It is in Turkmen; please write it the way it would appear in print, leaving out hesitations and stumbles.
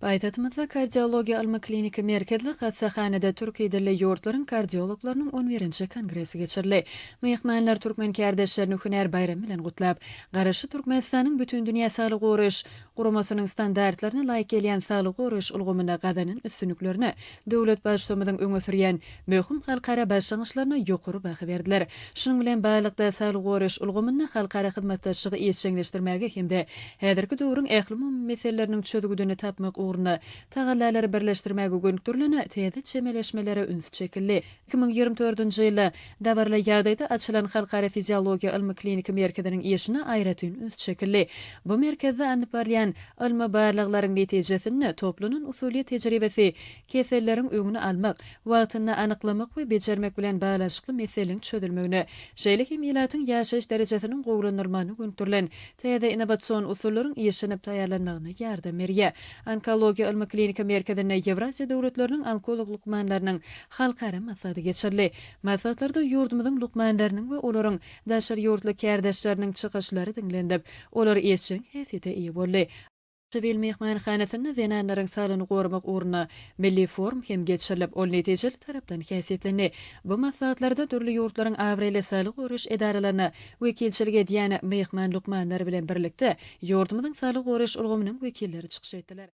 Paýtagtymyzda Kardiologiýa ylmy-kliniki merkezli hassahanada türki dilli ýurtlaryň kardiologlarynyň on birinji kongresi geçirildi. Myhmanlar türkmen kärdeşlerini hünär baýramy bilen gutlap, Garaşsyz Türkmenistanyň Bütindünýä saglygy goraýyş Guramasynyň standartlaryna laýyk gelýän saglygy goraýyş ulgamynda gazanan üstünliklerine, döwlet Baştutanymyzyň öňe sürýän möhüm halkara başlangyçlaryna ýokary baha berdiler. Şunuň bilen baglylykda, saglygy goraýyş ulgamynda halkara hyzmatdaşlygy işjeňleşdirmäge hem-de häzirki döwrüň ählumumy meseleleriniň çözgüdini tapmak ugrunda tagallalary birleşdirmäge gönükdirilen täze çemeleşmelere üns çekildi. 2024-nji ýylda dabaraly ýagdaýda açylan Halkara fiziologiýa ylmy-kliniki merkeziniň işine aýratyn üns çekildi. Bu merkezde alnyp barylýan ylmy barlaglaryň netijesinde toplanan usulyýet tejribesi keselleriň öňüni almak, wagtynda anyklamak we bejermek bilen baglanyşykly meseleleriň çözülmegine, şeýle hem ilatyň ýaşaýyş derejesiniň gowulandyrylmagyna gönükdirilen täze innowasion usullaryň işlenip taýýarlanmagyna ýardam berýär. Onkologiýa ylmy-kliniki merkezinde Ýewraziýa döwletleriniň onkolog lukmanlarynyň halkara maslahaty geçirildi. Maslahatlarda ýurdumyzyň lukmanlarynyň we olaryň daşary ýurtly kärdeşleriniň çykyşlary diňlenilip, olar işjeň häsiýete eýe boldy. Ardabil myhmanhanasynda zenanlaryň saglygyny goramak ugrunda milli forum hem geçirilip, ol netijeli tarapdan häsiýetlendi. Bu maslahatlarda dürli ýurtlaryň abraýly saglygy goraýyş edaralaryna wekilçilik edýän myhman lukmanlar bilen birlikde, ýurdumyzyň saglygy goraýyş ulgamynyň wekilleri çykyş etdiler.